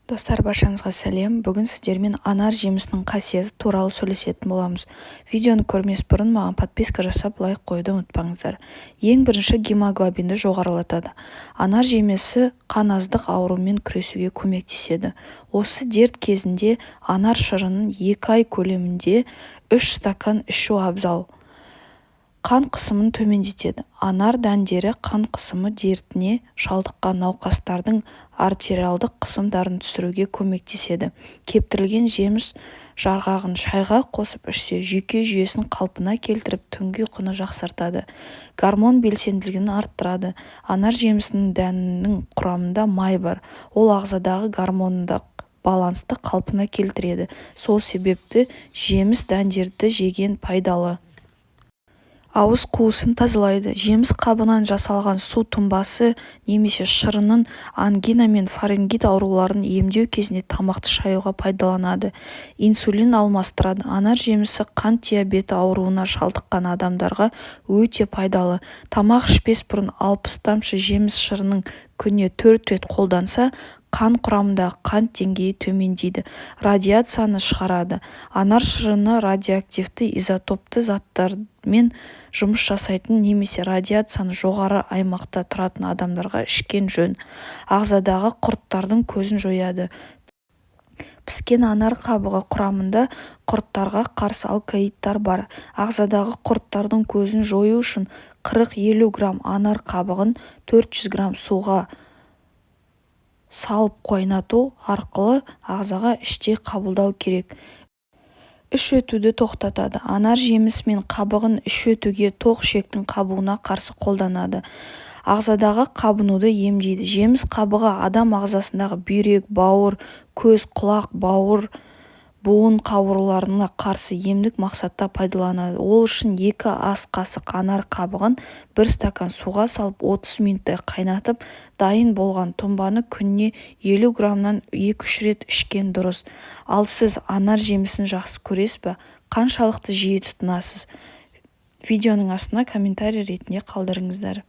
Достар, баршаңызға сәлем! Бүгін сіздермен анар жемісінің қасиеті туралы сөйлесетін боламыз. Видеоны көрмес бұрын маған подписка жасап, лайк қоюды ұмытпаңыздар. Ең бірінші, гемоглобинді жоғарылатады. Анар жемісі қаназдық ауруымен күресуге көмектеседі. Осы дерт кезінде анар шырынын 2 ай көлемінде 3 стакан ішу абзал. Қан қысымын төмендетеді. Анар дәндері қан қысымы дертіне шалдыққан науқастардың артериалдық қысымдарын түсіруге көмектеседі. Кептірілген жеміс жарғағын шайға қосып ішсе, жүйке жүйесін қалпына келтіріп, түнгі ұйқыны жақсартады, гормон белсенділігін арттырады. Анар жемісінің дәнінің құрамында май бар. Ол ағзадағы гормондық балансты қалпына келтіреді. Сол себепті жеміс дәндерді жеген пайдалы. Ауыз қуысын тазалайды. Жеміс қабығынан жасалған су тұнбасы немесе шырынын ангина мен фарингит ауруларын емдеу кезінде тамақты шаюға пайдаланады. Инсулин алмастырады. Анар жемісі қант диабеті ауруына шалдыққан адамдарға өте пайдалы. Тамақ ішпес бұрын 60 тамшы жеміс шырынын күніне төрт рет қолданса, қан құрамындағы қант деңгейі төмендейді. Радиацияны шығарады. Анар шырыны радиоактивті изотопты заттармен жұмыс жасайтын немесе радиациясы жоғары аймақта тұратын адамдарға ішкен жөн. Ағзадағы құрттардың көзін жояды. Піскен анар қабығы құрамында құрттарға қарсы алкалоидтар бар. Ағзадағы құрттардың көзін жою үшін 40-50 грамм анар қабығын 400 грамм суға салыпқайнату арқылы ағзаға іштей қабылдау керек. Іш өтуді тоқтатады. Анар жемісі мен қабығын іш өтуге, тоқ ішектің қабынуына қарсы қолданады. Ағзадағы қабынуды емдейді. Жеміс қабығы адам ағзасындағы бүйрек, бауыр, көз, құлақ, бауыр, буын ауруларына қарсы емдік мақсатта пайдаланады. Ол үшін 2 ас қасық анар қабығын бір стакан суға салып, 30 минуттай қайнатып, дайын болған тұнбаны күніне 50 граммнан 2-3 рет ішкен дұрыс. Ал сіз анар жемісін жақсы көресіз бе? Қаншалықты жиі тұтынасыз? Видеоның астына комментарий ретінде қалдырыңыздар.